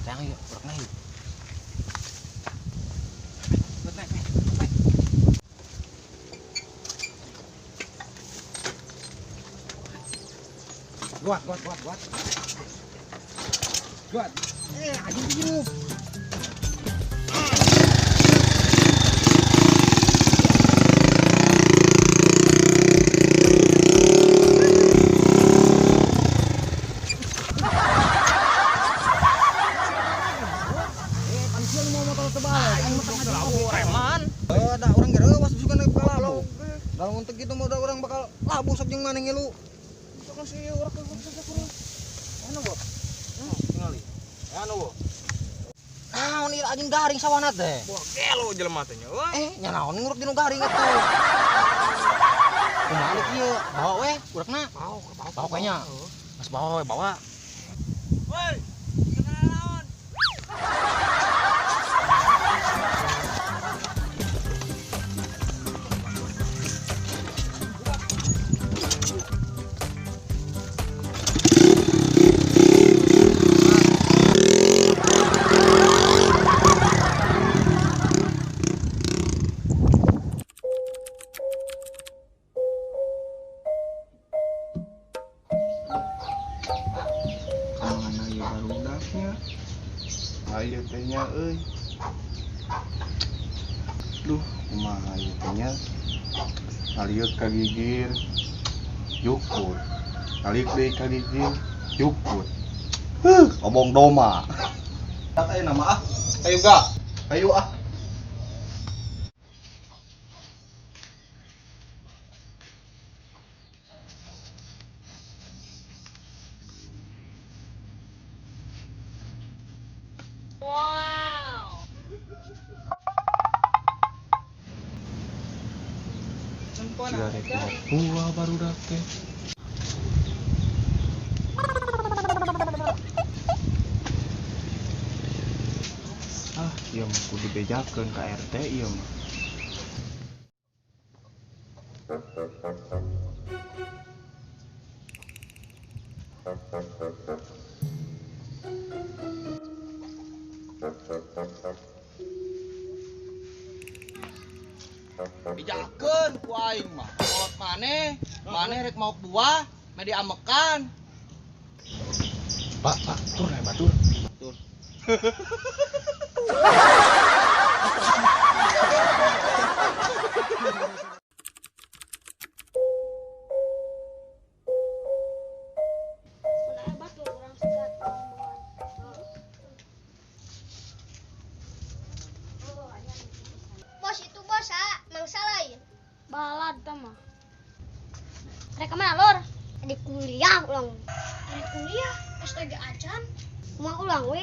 Sayang yuk, urekna yuk. Naik, naik, naik. Guat, guat, guat, guat. Guat. Eh, anjing hirup. Eh, pan sia nu mau motor terbalik. Aing mah tengah labu Preman. Eh, da urang ge reuwas sugan bakal labu. Da lamun teu kitu mah da urang bakal labu sok jeung maneh ngilu. Sok si urang ke kurang. Anu, Bo? Tingali. Anu, Bo. Naon ieu anjing garing sawana teh? Wah, gelo jelema teh nya. Wah. Eh, nya naon nguruk dinu garing atuh. Kumaha deuk ieu? Bawa we urekna. Bawa, bawa. Bawa kayaknya. Mas bawa we, bawa. Woi, kenal naon? Kamana ieu barudaknya? Ayo teh nya euy. Duh, kumaha ieu teh nya? Ngalieu ka gigir, jukut. Ngalieu deui ka gigir, jukut. Huh, obong doma. Ayo nama ah. Ayo ga. Ayo ah. Sia rek buah barudak teh. Ah, ieu mah kudu bejakeun ka RT ieu mah. Bejakeun ku aing mah. Kolot maneh, maneh rek maok buah, meh diamekan. Pak, Pak, tur aya batur. Tur. Bos itu bos ah, mangsa lain. Balad mah. Rek mana lor? Di kuliah ulang. Rek kuliah, STG acan. Kumaha ulang we?